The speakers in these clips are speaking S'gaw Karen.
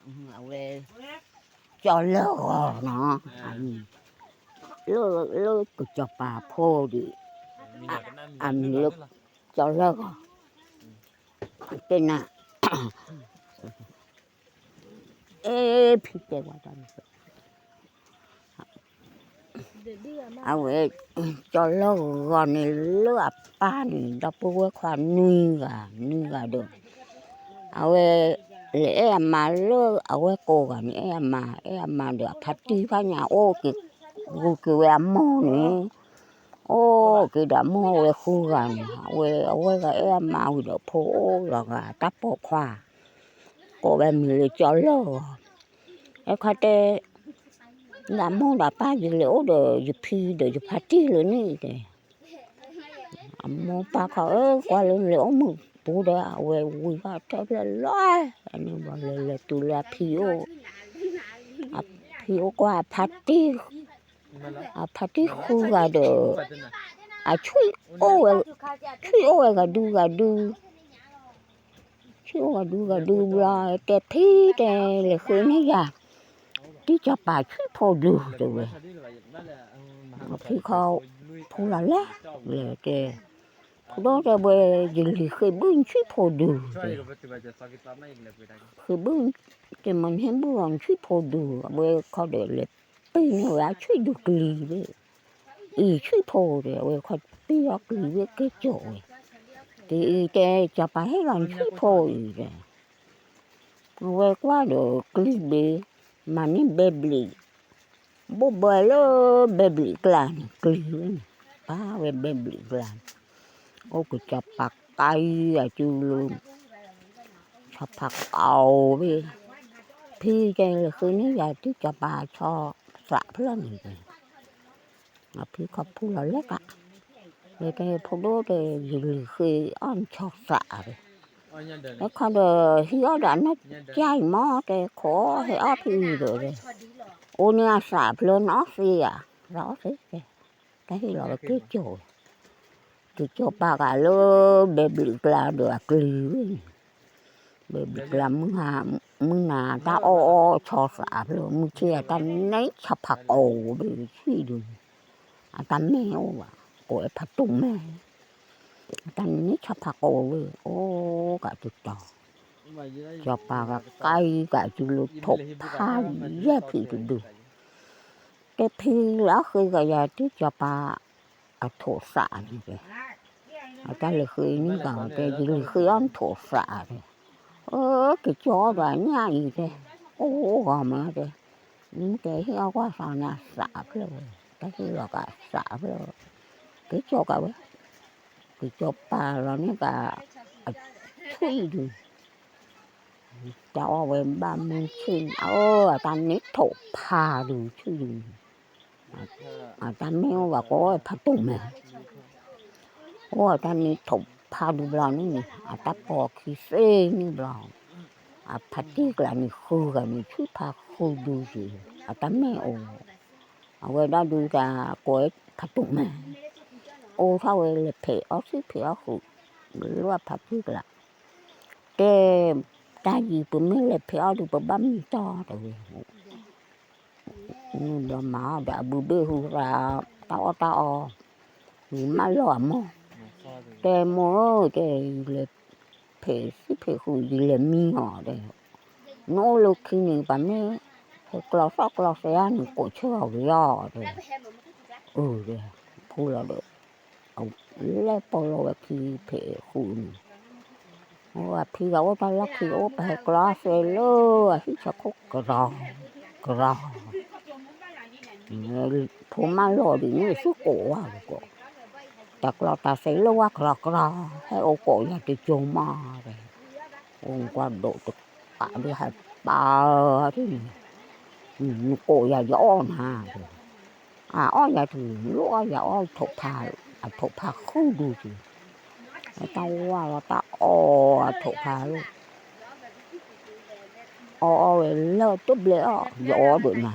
အဝဲ ကၠီလၢၢ်ဂီၤနီၤ, လၢ လၢကစီၤပၤဖိဒံး, အမံၤလၢ ကၠီလၢၢ်ဂီၤ, တဲနၤ, အဲ ဖံတဲဝဲတၢ် အဝဲ ကၠီလၢၢ်ဂီၤန့ၣ် လၢအပၢ်န့ၣ် ဒီပုၢ်ဝဲၢ်ခွါနွံဂၤ နွံဂၤဒီး အဝဲ လဲၤအဲၣ်အမါလၢအဝဲကိးဂၤန့ၣ် အဲၣ်အမါ အဲၣ်အမါဒီးအဖါတံၢ်ဖးညါအိၣ်က့ၤ ဂုာ်က့ၤဝဲအမိၢ်န့ၣ် အိၣ်က့ၤဒီးအမိၢ်ဝဲဃုဂၤန့ၣ် အဝဲ အဝဲဂၤအဲၣ်အမါဝံၤဒီးဖိအိၣ်လီၤဂာ်တၢ်ပိာ်ခွါ ကိးဝဲမံၤလၢကၠီလၢၢ်ဂီၤ အဲခီတဲ လၢမိၢ်ဒီးပၢ်ယလဲၤအိၣ်ဒီးယဖံဒီးယဖါတံၢ်လၢန့ၣ်တဲ, အမိၢ်ပၢ်ခီ ကွၢ်လၢလဲၤအိၣ်မုာ်ပူၤဒီး အဝဲဝံၤထီၣ်ထဲဖျၢၣ်လီၤ, အန့ၣ်ဘျီလဲၤလဲၤတုၤလၢအဖံအိၣ်, အဖံအိၣ်ကွၢ်အဖါတံၢ်, အဖါတံၢ်ဃုဂၤဒီး အဆွံအိၣ်ဝဲ, ဆွံအိၣ်ဝဲဂၤဒုဂၤဒု ဆံၣ်အိၣ်ဂၤဒုဂၤဒုဘျီ တဲဖံတဲလဲၤဃ့န့ၢ်ယၤ တံၢ်စီၤပၤဆွံၣ်ဖိဒုတဲဝဲ, ဖံခီ ဖူလီၤလဲၣ်, လဲၤတဲ, ဖိဒိၣ်တဲဝဲ ယလံၤဃ့ဘုၣ်ဆွံၣ်ဖိဒုတဲ, ဃ့ဘုၣ်, တဲမ့ၢ်နဟ့ၣ်ဘုၣ်အီၤနဆွံၣ်ဖိဒု, အဝဲခီဒီးလဲၤပ့ၤန့ၢ်ဝဲအဆွံၣ်ဒုကလံၤဘ့ၣ် အံၤဆွံၣ်ဖိဒီး အဝဲခီပ့ၤအီၤကလံၤဝဲကဲစိာ်ဝဲ, တအံၤတဲ စီၤပၤဟ့ၣ်လီၤနဆွံၣ်ဖိအံၤဒီး, အဝဲကွၢ်ဒီးကလံၤဘ့ၣ်, မၤန့ၢ်ဘဲဘျံး, ဘိၣ်ဘၢလၢဘဲဘျံးကျါန့ၣ် ကလံၤဝဲန့ၣ်, ပာ်ဝဲဘဲဘျံးကျါန့ၣ်, အိၣ်ကစီၤပၤကါအံၤအစုလိၤ ဆီဖါကိးဘ့ၣ်, ဖံတဲလဲၤဃ့န့ၢ်ယၤတံၢ်စီၤပၤဆီသးဖျၢၣ်န့ၣ်, အဖံခီဖူလီၤလဲၣ်ကး, တဲဖိဒိၣ်တဲ ယလံၤဃ့အီၣ်နဆီသး, အခီဒီး ဟံးအီၣ်ဒီးအနီၢ်ကၠၢ်အံၤမ့ၢ်တဲခိးဟဲအီၣ်ဖံအံၤဒီး, အိၣ်န့ၢ်အသးဖျၢၣ်နအီၣ်သ့ဧါ, သးအီၣ်သ့တဲ, တၢ်ဟ့ၣ်လီၤဝဲကဲစိာ်ဝဲ ကစီၤပၤဂၤလၢဘဲဘျံးကျါဒီးအကလံၤဝဲန့ၣ်, ဘဲဘျံးကျါ မုၢ်နၤတၢ်အီၣ်အီၣ်ဆီသးဖျၢၣ် မုၢ်ဆ့ၣ်အတၢ်န့ၣ်ဆီဖါကိးဘ့ၣ်ဆံၣ်ဒု, အတၢ်မ့ၢ်အိၣ်ဘၣ် ကိးဝဲဖးတူၢ်မဲ, အတၢ်န့ၣ်ဆီဖါကိးဝဲ အိၣ်ကးတတီၤ, စီၤပၤဂၤကါအံၤကးစုလိၤထိးဖးယဲၢ်ဖံတဒု တဲဖံလၢအဃ့ကယၤတံၢ်စီၤပၤ အထိးသးန့ၣ်တဲ, အတၢ်လဲၤဃ့န့ၢ်ကၤတဲ ယလဲၤဃ့အီၣ်နထိးသးတဲ, အၢ ကစီၤဒီးညၣ်အံၤတဲ, အိၣ်အိၣ်ဂီၤမးတဲ, နတဲဟ့ၣ်အီၣ်ကွၢ်သးန့ၣ်အသးဖျၢၣ်ဝဲ, တၢ်ဟ့ၣ်လီၤကးသးဖျၢၣ်, ကစီၤကးဝဲ, ကစီၤပၤလီၤန့ၢ်ကၤ အဆွံၣ်ဒု တၢ်အီၣ်ဝဲဘၣ်မုၢ်ဆ့ၣ်န့ၣ် အၢ အတၢ်န့ၣ်ထိးဖးဒုးဆံၣ်ဒုးန့ၣ်, အတၢ်မ့ၢ်အိၣ်ဘၣ်ကိးဖးတူၢ်မဲ, အိၣ်အတၢ်န့ၣ်ထိးဖးဒုးဘျီန့ၣ်န့ၣ် အတၢ်ပိာ်ခံသ့န့ၣ်ဘျီ, အဖါတံၢ်ကျါန့ၣ်ဃုဂၤန့ၣ် ဆံၣ်ဖးဃုဒုက့ၤ, အတၢ်မ့ၢ်အိၣ်, အဝဲဒၣ်ဒုးတၢ်ကိးဖးတူၢ်မဲ, အိၣ်ထီၣ်ဝဲလဲၤဖံးအီၣ်ဆံၣ်ဖံးအီၣ်ဃုာ်, လၢအဖါတံၢ်ကျါ, တဲ, တၢ်ယံၤပမ့ၢ်လဲၤဖံးအီၣ်ဒုး ပဘၣ်မံတီတဲဝဲ, မုၢ်ဒီးမၤအီၣ်ဒီးအဘုဘ့ၣ်ဟူသး, တၢ်အီၣ်တၢ်အီ, ယမၢလီၤအမိၢ်, တဲမိၢ်ဧၢ တဲ ယလဲၤဖံးဆံၣ်ဖံးဃုာ် ယလဲၤမံအီၤတဲ, နအိၣ်လၢခံန့ၣ် ပှၤမ့ၢ်ဟဲကျီသီၣ်ကျီသဲဧါန့ၣ် ကိးဆၢအီၤကယီတဲ, အၢ တဲ, ဖူလီၤဒီး လဲၤပိာ်လီၤဝဲခံဖံးဃုာ်န့ၣ်, အဖံဂၤအိၣ်တၢ်လီၢ်ခံအိၣ် ပဟဲကျီသဲလၢအဟံၣ်ဆၢခိၣ်ကရီ, ကရီ, ဖိမၢလီၤဒ်န့ၣ် သုကိးဝဲကီး, တၢ်ကျီတၢ်သဲလၢဝဲကရီကရီ, ဟဲအိၣ်ကိးယၤတကၠိမးတဲ, အိၣ်ကွၢ်ဒိးတကးဒုးဟဲပာ်အီၤဒ်န့ၣ်, နကိးယၤယအီၣ်နၤတဲ အအီၣ်ယၤတဂ့ၤ လိၣ်အီၣ်ယၤအီၣ်ထိးဖး, အထိးဖးဃုဒုက့ၤ, တၢ်ဝါလီၤတၢ်အီၣ်အထိးဖးလၢ, အီၣ်အီၣ်ဝဲလၢတဘျဲးအီၣ် ယအီၣ်ဒိးနၤ,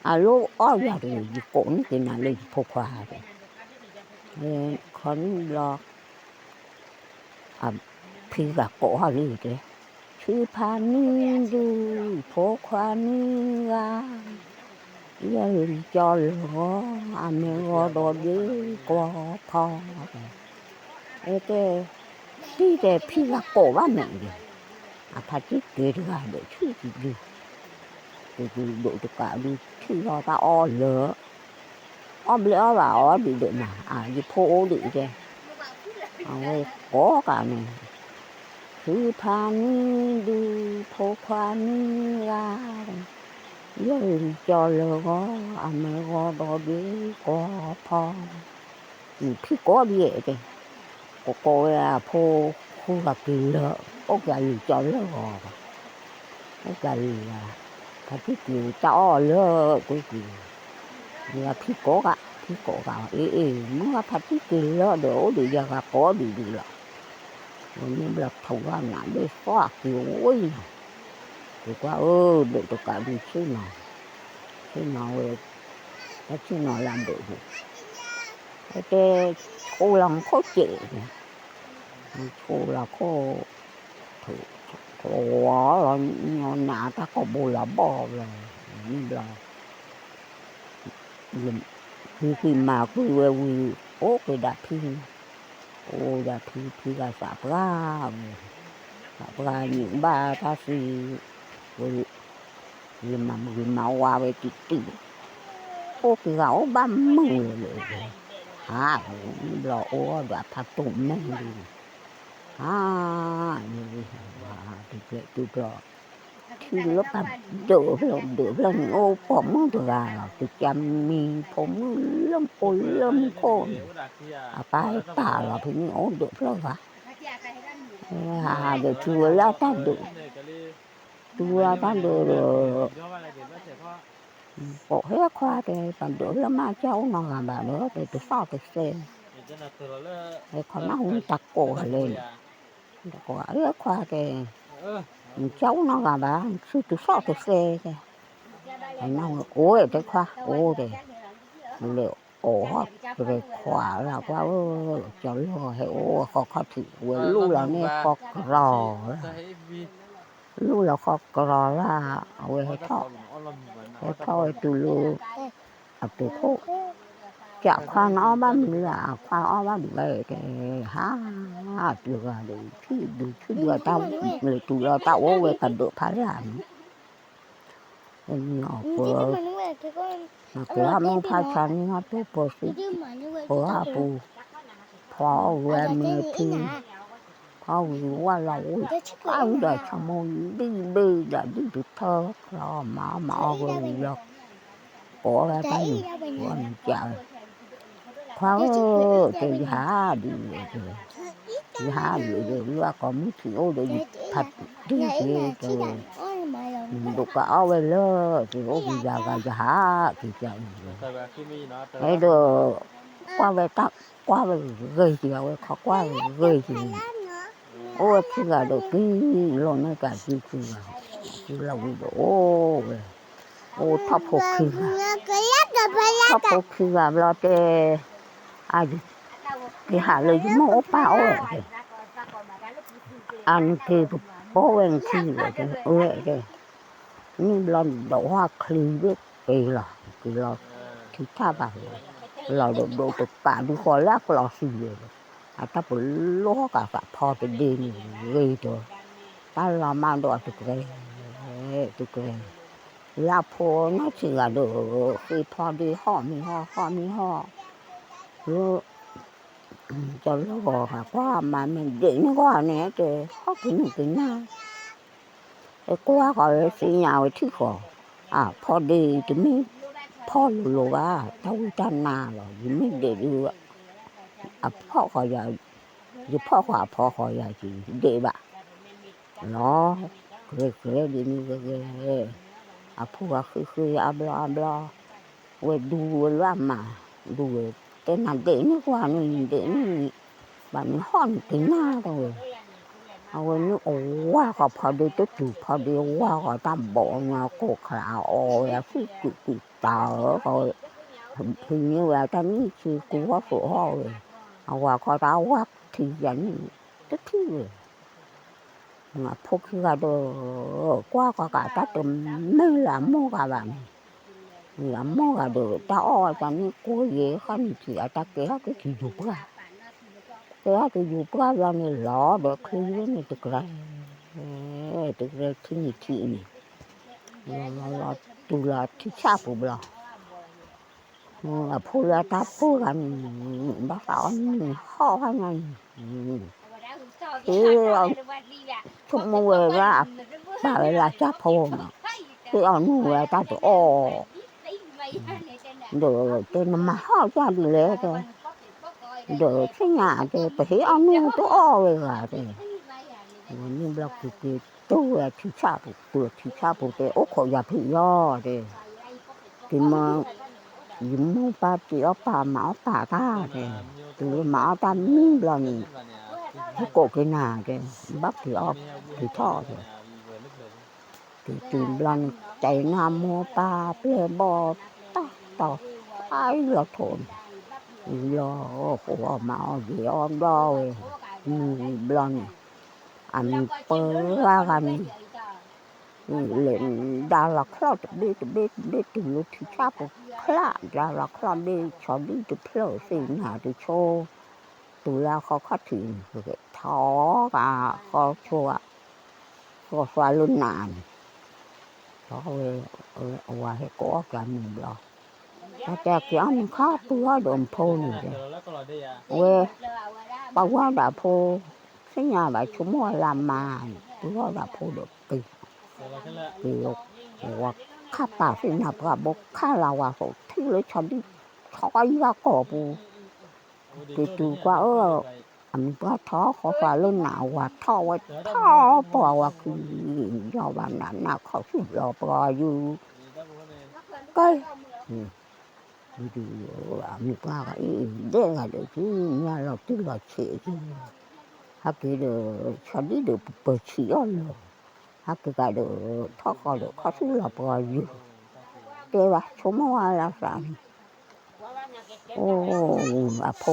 အလိၣ်အီၣ်ယၤတဂ့ၤ ယကိးန့ၢ်က့ၤနၤလၢယဖိခွါတဲ, ခီန့ၣ်ဘျီ အဖံဂၤကိးအီၤလံတဲ, ဆံဖးနံၤဒု ဖိခွါနွံဂၤ, ယဲၢ်လံၤကၠီလၢဂီၤ, အမ့ၢ်ဂီၤဒီးဒ့ကွီၤဖီ, တဲ, ထံၣ်တဲဖံဂၤကိးဘၣ်မဲာ်ဒီး, အဖါတံၢ်က့ၤတဂၤဒီးဆံၣ်တဒု, တဒုဒိးတကးဒုထံၣ်လီၤတၢ်အီၣ်လၢ အီၣ်ဘျဲၣ်အီၣ်ဘၣ်အီၣ်ဒံးဒံးမး, အယဖိအိၣ်ဒံးတဲ, အဝဲကိးကးန့ၣ်, ဖုဖါနွံဒု, ဖိခွါနွံဂၤ, ယဲၢ်လံၤကၠီလၢဂီၤ, အမ့ၢ်ဂီၤဒီးဒ့ကွီၤဖီ, ဖံကိးဒ်ယဲၢ်တဲ, ကိးကိးဝဲအဖိဃုဂၤက့ၤလၢ, အိၣ်ကးလံၤကၠီလၢဂီၤ, အိၣ်ကးလံၤဂၤ, ဖါတံၢ်က့ၤတၢ်အီၣ်လၢကွ့က့ၤ, ဝဲဖံကိးဂၤ, ဖံကိးဂၤ, အ့ၣ်အ့ၣ် မုၢ်ဂၤဖါတံၢ်က့ၤလၢဒီးအိၣ်ဒီးယၤဂၤကိးဒံးဒံးလီၤ, ဝဲန့ၣ်ဘျီထိးဂၤနးဒ့သွၣ်က့ၤဝဲနီၤ, က့ၤကွၢ်အၢ ဒိးတကးဒုဆ့ၣ်နီၤ, ဆ့ၣ်နီၤဝဲ, တၢ်ဆ့ၣ်နီၤလၢဒိးဒံး, တဲ, ဆိလီၤခိၣ်စဲး, ဆိလီၤခိၣ်, ထိးဝီလီၤ, နးတၢ်ကိာ်ဘိလီၤဘီၣ်လီၤ, န့ၣ်ဘျီ ဖံဖံမၤကွံာ်ဝဲဝံၤ, အိၣ်က့ၤဒၣ်ဖံ, အိၣ်ဒၣ်ဖံ ဖံဂၤသးပှၢ်ဝဲ, သးပှၢ်န့ၣ်ဘၣ်တၢ်သံ, ဝဲ, ဂ့ၤမၤဂ့ၤမၤဝါဝဲတံၢ်တံၢ်, အိၣ်က့ၤဂၤအိၣ်ဘၣ်မုာ်ဝဲလၢ, ဟး, ဘျီအိၣ်ဒီးအဖါတိၢ်မဲာ်လံ, ဟး, တုၤဖျဲးတုၤဖျီ, ထံလၢပှၤဒၢးဖျၢၣ်ဒၢးဖျၢၣ်န့ၣ် အိၣ်ပိာ်မုၣ်တဂၤလီၤ, ကကမံဖိမုၣ်လၢမူခိၣ်လၢမူခိၣ်န့ၣ်, အပၢ်ဟဲပာ်လီၤဖဲန့ၣ်အိၣ်ဒၢးဖျၢၣ်ဂၤ, ဟးဒီးတုၤဝဲလၢအတၢ်ဒၢး, တုၤဝဲလၢတၢ်ဒၢးဒီး ပိာ်ဟဲခွါတဲ ပဒၢးလၢမါကၢ်အိၣ်နီတဂၤဘၣ်ဒီး တဲတသီၣ်တသဲ, ဟဲခီနၢ်ဟူတၢ်ကိးဂၤလဲၣ်, တကိးဂၤလၢခွါတဲ, နကၢ်အိၣ်နီတဂၤဘၣ် နဆူတသီၣ်တသဲတဲ, အိၣ်တဲခွါအိၣ်တဲ, လဲၤအီၣ်ဟီၣ်တြဲၤခွါလၢကွၢ်ဧၢ, ကၠီလီၤဟဲအိၣ်ဝဲဃီခီၣ်ထံး ဝဲလူလီၤန့ၣ်ဃီကရီလၢ လူလီၤဃီကရီလၢ, အဝဲဟဲထီၣ်, ဟဲထီၣ်ဝဲတုၤလၢ, အပူၤခိၣ်, ကၠးခွါနအီၣ်ဘၣ်မနုၤလဲၣ် အခွါအီၣ်ဘၣ်ဒံးဘၣ်တဲ, ဟး, တုၤဂၤဒီး ထံၣ်ဒုးထံၣ်ဒုးတၢ်, လဲၤတုၤလီၤတၢ်အိၣ်ဝဲကဒိးဖးလၢ်န့ၣ်, အပှၤ, မၤကလၢမုၢ်ဖးဆါန့ၣ်ဟီၣ်တိၢ်ပၢၤသံ, ပှၤအပူၤ, ဖီဝဲမ့ၢ်ဖံ, ဖီဝံၤဝၢ်လီၤဝံၤ, အဝံၤဒီးဆိကမိၣ်ဒံၣ်ဘ့ၣ်ဒၣ်ဒံၣ်တထၢ, လီၤမၤအီၣ်မၤအီၣ်ဝဲဝံၤလီၤ, ကိးဝဲတၢ်န့ၣ်, ဝဲမ့ၢ်ကၠးဝဲ, ခွါဧၢ, တဲယဟးဒ်လဲၣ်တဲ, ယဟးဒ်လဲၣ်တဲ လၢအကိးမုၢ်ထံးအိၣ်ဒီးယဖးတံၢ်က့ၤတဲဝဲ, ဒိးကအီၣ်ဝဲလၢ, က့ၤအိၣ်က့ၤယၤဂၤယဟးက့ၤကၠးအံၤ, အဲၣ်ဒိး, ကွၢ်ဝဲတၢ်ကွၢ်ဝဲဂ့ၤက့ၤ အဝဲခီကွၢ်ဂ့ၤက့ၤ, အိၣ်ဝဲခံဂၤဒီးကံၢ်လီၤန့ၢ်ကးစုခံဂၤ, စုလီၤဝံၤဒီးအိၣ်ဝဲ, အိၣ်ထီၣ်ဖိခံဂၤ, ထီၣ်ဖိခံဂၤဘျီတဲ အ, ယဟးလၢယမိၢ်အိၣ်ပၢ်အိၣ်ဝဲ, အနက့ၤပပိာ်ဝဲနခံလဲၣ်, အဝဲတဲ, န့ၣ်ဘျီဒီးဟီၣ်ချံဘ့ၣ်က့ၤလီၤ, က့ၤလီၤ, ထံထၣ်ဘၣ်လီၤ, လီၤဒီးဒိးတပာ်ဒုဃီလၢအကျီသံဝဲ, အတၢ်ပလီၢ်ကးသးဖီတဒ့န့ၣ်, ဂ့ၤဒီး, တၢ်လီၤမၢ်ဒီးအတကြဲ, တကြဲ လၢအဖိနီၢ်ဆံးဂၤဒီး, ဃ့ဖီဒ့ဟီၣ်မ့ၢ်ဟီၣ် ဟီၣ်မ့ၢ်ဟီၣ်, လၢ, ကၠီလၢဂီၤဟးကွၢ်မၤမ့ၢ်ဒ့ၣ်န့ၢ်ကွၢ်န့ၣ်တဲ ဟီၣ်ကနံၣ်ကနၣ်, ဟဲကွၢ်ဃီၤဝဲသ့ၣ်ညါဝဲထံၣ်ဃီၤ, အဖီဒ့တမ့ၢ်ဖီလိၤလိၤဘၣ်, တၢ်ဝံတၢ်နါလီၤ, ယမ့ၢ်ဒ့ၣ်ဒုး, အဖီၣ်ဃီၤယၤ, ယဖီၣ်ဃီၤအဖီဃီၤယၤက့ၤဒ့ၣ်ဘၣ် လီၤ, ကြၢးကြၢးဒ်န့ၣ်ဂ့ၤဂ့ၤ, အဖိဂၤဃ့ဃ့အါဘျီအါဘျီ, ဝဲဒူဝဲလၢအမၤ, ဒူဝဲ, တဲနၤဒ့ၣ်န့ၢ်ကွၢ်န့ၣ် ဒ့ၣ်န့ၢ်, ဘၣ်နဟီၣ်န့ၣ်ကနၣ်တဝဲ, အဝဲန့ၣ်အဝါဃီၤဖီဒ့တတုၤဖီဒ့ဝါဃီၤတၢ်ဘီညါကိးခါအီၣ်ဝဲအဃုကွံာ်ကွံာ်တၢ်ဧၢ, ဖံန့ၢ်ဝဲအတၢ်နံၣ်ဆံကူဝီၢ်သိးဟီၣ်ဝဲ, အဝၤခီတၢ်ဝါထံယၤန့ၣ်, တထံၣ်ဝဲ အဖိခံဂၤဒီး ကွၢ်ကွၢ်ကးတၢ်တမ့ၢ်လၢအမိၢ်ဂၤဘၣ်န့ၣ်, အမိၢ်ဂၤဒီးတၢ်အီၣ်ဝဲန့ၣ် ကိးယဲၢ်ဃီန့ၣ်ထံၣ်အတၢ်ကဲထီၣ်က့ၤထံယူၤပှၢ်, ကဲထီၣ်က့ၤယူၤပှၢ်ဘျီန့ၣ် လီၤဒီးချ့န့ၣ်တကြၢး, တကြၢးထံန့ၣ်ထံန့ၣ်, လီၤလီၤတုၤလီၤထံဆၣ်ပူၤဘျီ အဖိလၢအတၢ်ပၢၢ်ဂၤန့ၣ် ဘၣ်သးအီၣ်နုၢ်ဟီၣ်ဝဲညါန့ၣ်, ဟ့ၣ်အီၤ, ဆိကမိၣ်ဝဲဒၣ် ပာ်ဝဲလၢအစၢ်ဖိနီၤ, ဟ့ၣ်အီၤနုၢ်ဝဲတၢ်တအီၣ်, ဒီးတဲနမၤဟီၣ်ကၢ်ဒ်လဲၣ်တဲ, ဒီးသ့ၣ်ညါတဲ ပဟ့ၣ်အီၣ်နုၢ်တအီၣ်ဝဲဂၤတဲ, န့ၣ်ဘျီက့ၤက့ၤတုၤဝဲထံဆၣ်ပူၤ, တုၤထံဆၣ်ပူၤတဲ အိၣ်ခိးယၤဖံးယီၤတဲ တုၤမ့ၢ် ယမိၢ်ပၢ်တ့အီၣ်ပာ်မၤအီၣ်ပာ်တၢ်တဲ, တုၤလၢမၤအီၣ်တၢ်မံဘျီန့ၣ်, ဟဲကိးက့ၤနၤတဲ, ဘၣ်က့ၤအီၣ်က့ၤထီၣ်တဲ, တုၤတုၤဘျီန့ၣ် တဲနၤမိၢ်ပၢ်ပျဲၢ်ဘီၣ်တၢ်တီၤ, အအံၤလီၤထိးန့ၣ်, လီၤဃိးအီၣ်မၤအီၣ်ယဲၤအီၣ်ဘျီဝဲ, မုၢ်ဘျီန့ၣ်, အမံၤပၢဂၤဂၤန့ၣ် လဲၤဒါလီၤချီၣ်တဘ့ၣ်တဘ့ၣ်တဘ့ၣ်တုၤလၢထံဆၣ်ပူၤချါ, ဒါလီၤချီၣ်ဘ့ၣ်ဆီဒံၣ်တဖျၢၣ်သ့ၣ်နၤတဆိ, တုၤလၢအဃီခီၣ်ထံးန့ၣ် ထီဂၤဃီဆိဂၤ, ဃီသွါလၢနးန့ၣ်, ဒီးဝဲ, အဝၤဟဲကိးအီၣ်က့ၤမုၢ်ဘျီ, တၢ်တဲက့ၤအီၣ်မုၢ်ခါပုၢ်အီၣ်ဒီးဖိန့ၣ်တဲ, ဝဲ, ပှၤဝါဒၣ်ဖိ, သ့ၣ်ညါဘၣ်ဆိကမိၣ်ဝဲလၢမါန့ၣ် ပုၢ်အီၣ်ဒၣ်ဖိဒီးက့ၤ, က့ၤ, ဝဲခါပာ်သ့ၣ်ညါပှၤဘိခါလၢဝၤသိးထံလၢဆီဒံၣ်, ဆီယံၤအကီၢ်ပူၤ, တုၤတုၤကွၢ်အၢ, အမံၤပှၢ်ထီဃီသွါလၢနး ဝၤထီၣ်ဝဲထီၣ်ပှၤဝၤခံ, ယီၤဘၣ်နးနးခီၣ်ဆူၣ်လီၤပှီၤယုၢ်, ကဲ, အမံၤပှၢ်ဂၤအံၤ ဒဲးဂၤဒီးက့ၤညါလီၤတံၢ်လီၤဆဲးက့ၤ, ဟဲက့ၤဒီး ဆီဒံၣ်ဒီးပပၢၤဆံးအီၣ်လၢၤ, ဟဲက့ၤဂၤဒီး ထီၣ်ဃီဒီးခီၣ်ဆူၣ်လီၤပှီၤယုၢ်, တဲဘၣ်ဆိကမိၣ်ဝဲလၢသးန့ၣ်, အိ, အဖိ,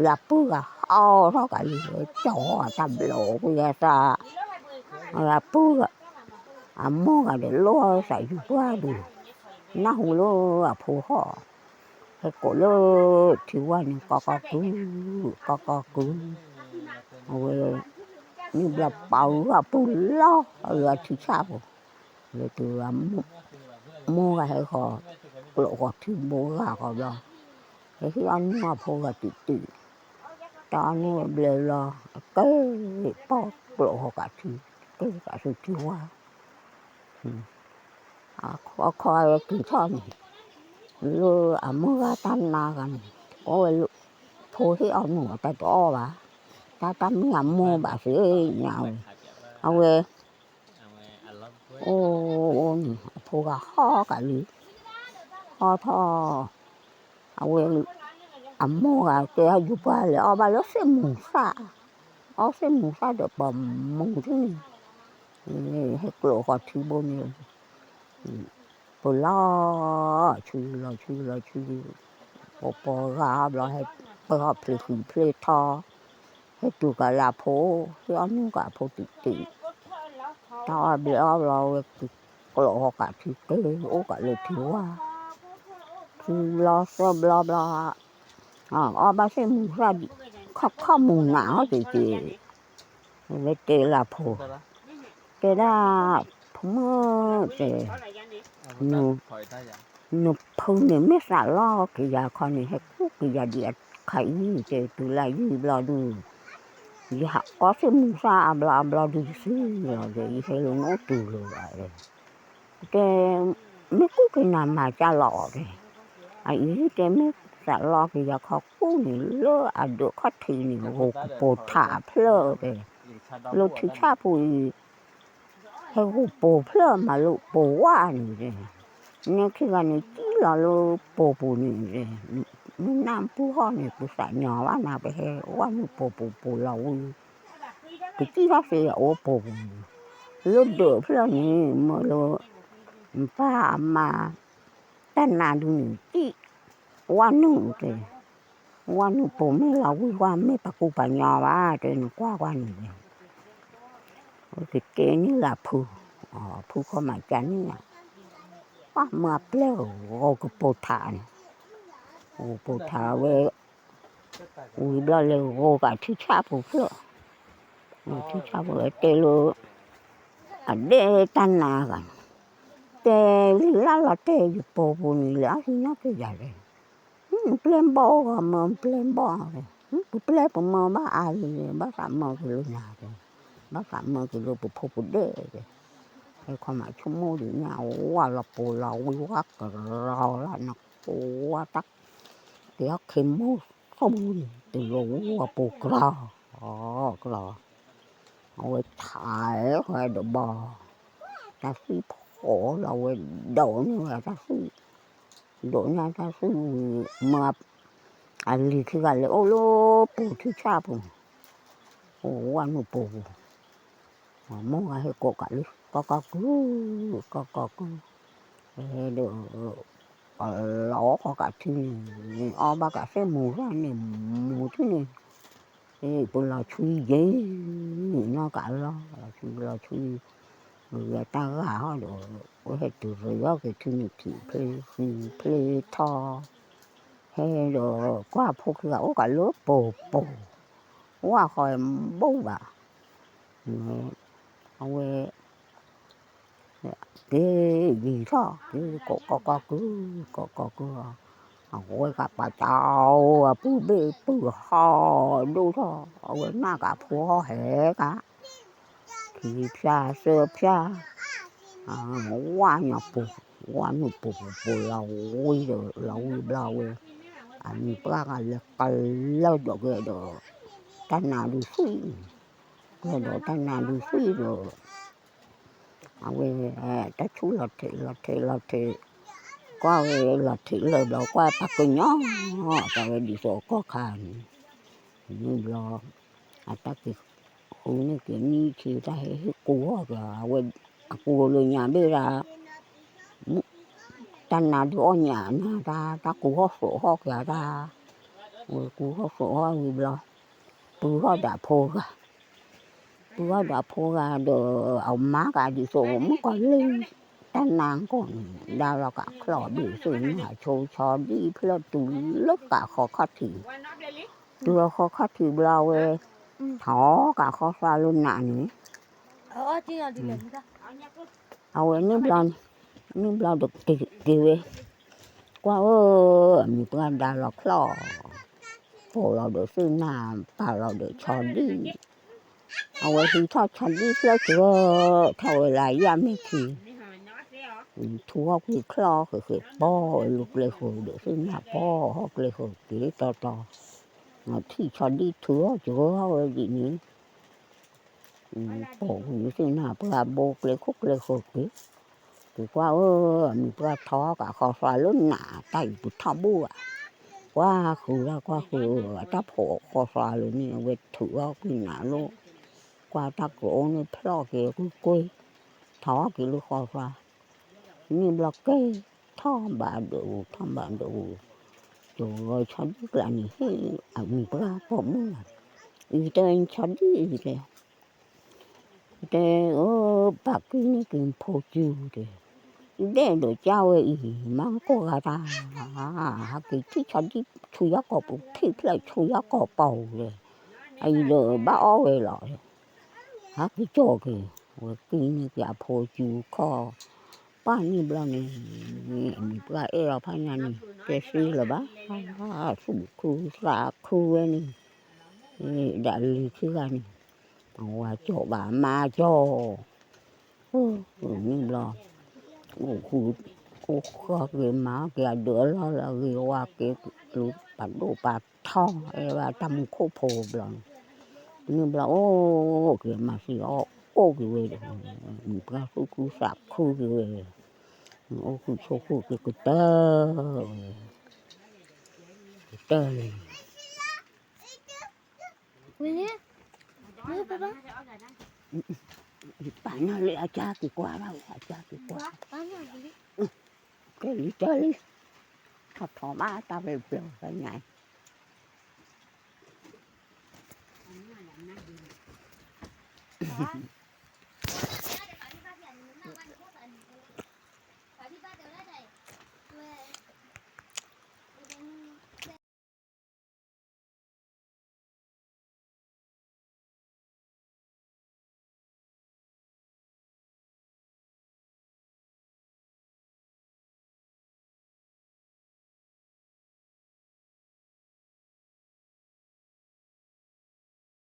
လၢပုၢ်ဂၤဟီထီၣ်ကးလံ ကၠီၤတၢ်ဘျီကွံာ်အသး, လၢပုၢ်ဂၤ, အမိၢ်ဂၤဒီးလိၣ်သးယူၤပှၢ်ဒုး, နၢ်ဟူလၢအဖိဟီၣ်, ဟဲကိးလၢထံဝါန့ၣ် ကီကီကု, ကီကီကု, အဝဲ, န့ၣ်ဘျီပာ်ဝဲအပုၢ်လီၤလၢအထံဆၣ်ပူၤ, လၢတုၤ မိၢ်ဂၤဟဲဃီၤ, ကျိးဃီၤထံဘိဂၤဃီဘျီ, ဟဲဟ့ၣ်အီၣ်နုၢ်အဖိဂၤတုၤတုၤ, တၢ်အီၣ်နုၢ်ဝဲဘျဲဘျီ, ကဲပီၣ်ကျိးဃီၤကးထံ, ကဲကးဆူထံဝါ, အခီဝဲက့ၤထီၣ်န့ၣ်, လၢအမိၢ်ဂၤတၢ်နါဂၤန့ၣ် ကိးဝဲလၢ, ဖိဟ့ၣ်အီၣ်နုၢ်အတၢ်တအီၣ်ဘၣ်, တၢ်တၢ်မ့ၢ်အမိၢ်ဘၣ်သ့ၣ်ညါဝဲ, အဝဲ အိၣ်, အဖိဂၤဟီၣ်ကးလံ, ဟီၣ်ထီၣ်, အဝဲ, အမိၢ်ဂၤကဲယူၤပှၢ်လဲၤအီၣ်ဘၣ်လၢသ့ၣ်မူၤသၣ်, အီၣ်သ့ၣ်မူၤသၣ်ဒီးပမူၤထံၣ်န့ၣ်, ဟဲကျိးဃီၤထံဘိန့ၣ်, ပလီၤ, ဆူလီၤဆူလီၤဆူ, ပပှၤဂၤဘျီဟဲ, ပှၤဖျ့ဃံဖျ့ထီ, ဟဲတုၤကးလၢအဖိ, ဟ့ၣ်အီၣ်နုၢ်ကးအဖိတုၤတုၤ, တၢ်အီၣ်ဘျဲအီၣ်ဘျီဝဲ, ကျိးဃီၤကးထံက့ၤ အိၣ်ကးလၢထံဝါ, ခံဘျီသၢဘျီဘျီ, အီၣ်ဘၣ်သ့ၣ်မူၤသၣ်ဒံး, ခီၣ်ခီၣ်မူၤနးအီၣ်က့ၤက့ၤ, ဝဲတဲလၢအဖိ, တဲဒၣ်, ဖိမုၣ်တဲ နဖုန့ၣ်မ့ၢ်သးလီက့ၤယၤခီန့ၣ် ဟဲကူၣ်က့ၤယၤဒံးအခါအံၤ တဲတုၤလၢယံာ်ဘျီဒုး, ယဟးအီၣ်သ့ၣ်မူၤသၣ်အဘျီအဘျီဒုးသ့လီၤဒီး ယဟဲလၢနအိၣ်တုၤလၢၤဘၣ်, တဲ, မ့ၢ်ကူၣ်က့ၤနၤမၤကၢ်လီၤအီၤတဲ, အအံၤတဲမ့ၢ်သးလီက့ၤယၤခီကူၣ်န့ၣ် လၢအဒၢးခီၣ်ထံးန့ၣ် ဂိာ်ကပိာ်ထးဖျၢၣ်တဲ, လၢထံဆၣ်ပူၤအံၤ ဟဲဂိာ်ပိာ်ဖျၢၣ်မးလၢပိာ်ဝါန့ၣ်, နဲခံဂၤန့ၣ် ကံၣ်လီၤလၢပိာ်ပူၤန့ၣ်, မ့ၢ်နၢ်ပူၤဟီၣ်န့ၣ် ပသးညီဘၣ်နၤ ပဟဲဝဲနုာ်ပိာ်ပူၤပိာ်လီၤဝံၤ, ပကံၣ်ထီၣ်သ့အအိၣ်ပိာ်ပူၤန့ၣ်, လၢဒၢးဖျၢၣ်န့ၣ် မ့ၢ်လၢ ပၢ်အမါ တၢ်နါဒုးန့ၣ် ကံၣ်ဝဲနုာ်တဲ, ဝဲနုာ်ပိာ်မ့ၢ်လီၤဝံၤဝဲမ့ၢ်ပှၤကူပှၤညီဘၣ်တဲ နကွၢ်ကွၢ်န့ၣ်, ဝဲကတဲန့ၢ်လၢဖု, ဖုခီမးကန့ၢ်ဧါ, ပှၤမၢအပျဲၢ်ဂီၤကပိာ်ထးန့ၣ်, ကပိာ်ထးဝဲ, ဝံၤဘျီလဲၤဂီၤကးထံဆၣ်ပူၤဖျၢၣ်, ထံဆၣ်ပူၤဝဲတဲလၢ အဒဲတၢ်နါဂၤန့ၣ်, တဲလံလၢလီၤတဲာ်ယပိာ်ပူၤန့ၣ် လဲၤအီၣ်ဟံးနီၣ်က့ၤယၤလဲၣ်, ပျဲၢ်ဘီၣ်ဂီၤမၢပျဲၢ်ဘီၣ်, ပပျဲၢ်ပမၢဘၣ်အါလံ, ဘၣ်သးမၢက့ၤလၢနၤက့ၤ, ဘၣ်သးမၢက့ၤလၢပဖိပဒဲၣ်က့ၤ, ဟဲခီမးဆိကမိၣ်ဒံးညါဝဲလီၤပိာ်လီၤဝံၤဝဲကရီလၢနကိးဝဲတၢ်, က့ၤအီၣ်ခ့မိၢ်ဆိကမိၣ်န့ၣ် တလီၤဝံၤဝဲပိာ်ကရီ, ကရီ အဝဲထးဃီဒီးဘီ, တၢ်သွံၣ်ဖီလီၤဝဲဒိးန့ၢ်ဝဲတၢ်သွံၣ်, ဒိးန့ၢ်တၢ်သွံၣ်ဝံၤ, မၢ, အလံၤခံဂၤလဲၤအိၣ်လၢပူၤထံဆၣ်ပူၤ, အိၣ်ဝဲနုာ်ပူၤပူၤ, မိၢ်ဂၤဟဲကိးကးလံ ကီကီကုၢ်, ကီကီကုၢ်, ဒီး လီၤအီၣ်ဃီကးထံန့ၣ်, အီၣ်ဘၣ်ကးသ့ၣ်မူၤတၢ်န့ၣ်, မူၤထံန့ၣ်, ပလီၤဆှံယဲၢ်, နီၢ်ကးလီၤ, လီၤဆှံလီၤဆှံ, ဝဲတၢ်ဂၤဟီဒီး, ဝဲဟဲတုၤရ့အီၣ်က့ၤထံန့ၣ်ထံးဖျ့ဃံဖျ့ထီ, ဟဲဒီးကွၢ်ဖိခံဂၤအိၣ်ကးလၢပူၤပူၤ, ဝၣ်ဃီဘိၣ်ဘၣ်, အဝဲ က့ၤယံာ်ထီၣ်က့ၤ ကိးကီကီကုၢ်, ကီကီကုၢ်, အဝဲကပာ်တၢ်အိၣ် အပုၢ်ဘ့ၣ်ပုၢ်ဟီၣ်ဒိၣ်ထီၣ် အဝဲနၢ်ကးဖိဟီၣ်ဟဲကး, ခံဖၠၣ်သၢဖၠၣ်, ဝၣ်ညါပူၤ, ဝၣ်နုာ်ပူၤပူၤပူၤလီၤဝံၤဒီး လီၤဝံၤဘျီဝဲ, အမံၤပှၢ်ဂၤလဲၤကလၢဒီးကဲဒီး, တၢ်နါဒုးသွံၣ်, ကဲဒီးတၢ်နါဒုးသွံၣ်ဒီး အဝဲ တၢ်ဆူၣ်လီၤထံးလီၤထံးလီၤထံး, ကွၢ်ဝဲလီၤထံးလၢဘျီ ကွၢ်တၢ်ကညီ, တၢ်ဝဲဒ်သိးကီၢ်ခါန့ၣ်, န့ၣ်ဘျီ, အတၢ်က့ၤဃုန့ၢ်က့ၤနံၣ်ဆံ တၢ်ဟဲဟ့ၣ်ကူဟီၣ်က့ၤ အဝဲ, အကူလၢညါဘ့ၣ်ဒၣ်, တၢ်နါဒုးအီၣ်ညၣ်နၤတၢ် တၢ်ကူဟီၣ်စိးဟီၣ်က့ၤတၢ်, ဝဲကူဟီၣ်စိးဟီၣ်ဝံၤဘျီ, ပုၢ်ဟီၣ်ဒီးအဖိဂၤ ပုၢ်ဟီၣ်ဒီးအဖိဂၤဒီး အမါကးဒ်သိးမုၣ်ကီၤလံၢ်, တၢ်နါကီၢ်န့ၣ် ဒါလီၤကးချီၣ်ဒံးသ့ၣ်ညါဆိဆီဒံၣ်ဖျၢၣ်တုၤလၢကးဃီခီၣ်ထံး, တုၤဃီခီၣ်ထံးဘျီဝဲ, ထီကးဃီသွါလၢနးန့ၣ်, အဝဲန့ၣ်ဘျီ, န့ၣ်ဘျီဒီးက့ၤဝဲ, ကွၢ်ဧၢ, အမံၤပှၢ်ဒါလီၤချီၣ်, ပိာ်လီၤဒီးသ့ၣ်ညါ, ပာ်လီၤဒီးဆီဒံၣ်, အဝဲဟံးထီၣ်ဆီဒံၣ်ဖျၢၣ်ကၢ, ထီၣ်ဝဲလၢယၣ်မ့ၢ်ခံ, ထူဟီၣ်ကွံာ်ချီၣ်ဃဲးဃဲးပီၢ်ဝဲလၢကျဲဃၢၤဒီးသ့ၣ်ညါပီၢ်ဟီၣ်ကျဲဃၢၤက့ၤတီတီ, ထံၣ်ဆီဒံၣ်ထုးထီၣ်ကၢဝဲဒ်န့ၣ် ပိာ်ကွံာ်သ့ၣ်ညါပှၢ်ဘိကျဲခိၣ်ကျဲဃၢၤက့ၤ, က့ၤကွၢ်ဧၢ, အမံၤပှၢ်ထီကးဃီသွါလၢနးတၢ်အံၤပူၤထီဘိဧါ, ကွၢ်ဃုာ်ဒၣ်ကွၢ်ဃုာ်, အတၢ်ဖိးဃီသွါလၢန့ၣ် အဝဲထုးထီၣ်ကွံာ်နးလိၤ, ကွၢ်တၢ်ကအိၣ်န့ၣ်ဖျီၣ်က့ၤကွ့ၢ်ကွ့ၢ်, ထီက့ၤလၢဃီသွါ, န့ၣ်ဘျီကဲ, ထီၣ်ဘးဒိး, ထီၣ်ဘးဒိး, ကဂီၤဆီဒံၣ်ကျါန့ၣ် ဟ့ၣ်အမံၤပှၢ်ပိာ်မုၣ်လီၤ, အံၤတဲဆီဒံၣ်အံၤတဲ တဲ, အၢ, ပာ်ကံၢ်န့ၢ်က့ၤဖိစုတဲ, ဒဲၣ်ဒီးကၢ်ဝဲအံၤ မၤကိးဂၤတၢ်, ဟးက့ၤထံၣ်ဆီဒံၣ်ဆူယီၢ်ကီၢ်ပူၤ ထံၣ်ဖျၢၣ်ဆူယီၢ်ကီၢ်ပူၤတဲ, အအံၤဒီးဘၣ်အီၣ်ဝဲလီၤ, ဟးက့ၤကၠီၣ်က့ၤ, ဝဲကံၢ်န့ၢ်က့ၤအဖိစုခီၣ်, ပၢ်န့ၣ်ဘျီန့ၣ်, အမံၤပှၢ်အဲၣ်လီၤဖးညါန့ၣ် တဲသ့လၢၤဘၣ်, သူၣ်ခုသးခုဝဲန့ၣ်, ဒၣ်လံၤခံဂၤန့ၣ်, အဝၤကၠီၣ်ဘၣ်မါကၠီၣ်, န့ၣ်ဘျီ, အိၣ်ဃုာ်, အိၣ်ဃုာ်က့ၤမၤက့ၤအဒၢးအလီၢ်လၢအဂ့ၤဝါက့ၤ, ပာ်ဒိၣ်ပာ်ထီအဲၣ်ဘၣ်တၢ်မူခိၣ်ဖိဘျီန့ၣ်, န့ၣ်ဘျီအိၣ်က့ၤမၤသံအီၣ်, အိၣ်က့ၤဝဲဒီး, မံၤပှၢ်သူၣ်ခုသးခုက့ၤဝဲ, အိၣ်ဃုာ်ဆိးဃုာ်က့ၤကတၢၢ်ဝဲ, ကတၢၢ်န့ၣ် ပာ်နၢ်လၢအကါက့ၤကွၢ်ဘၣ်ဝဲ အကါက့ၤကွၢ်, ကဲလံကဲလံ, ထီၣ်ထီၣ်ဘၣ်တၢ်ဖဲပျီၤဖဲညါ,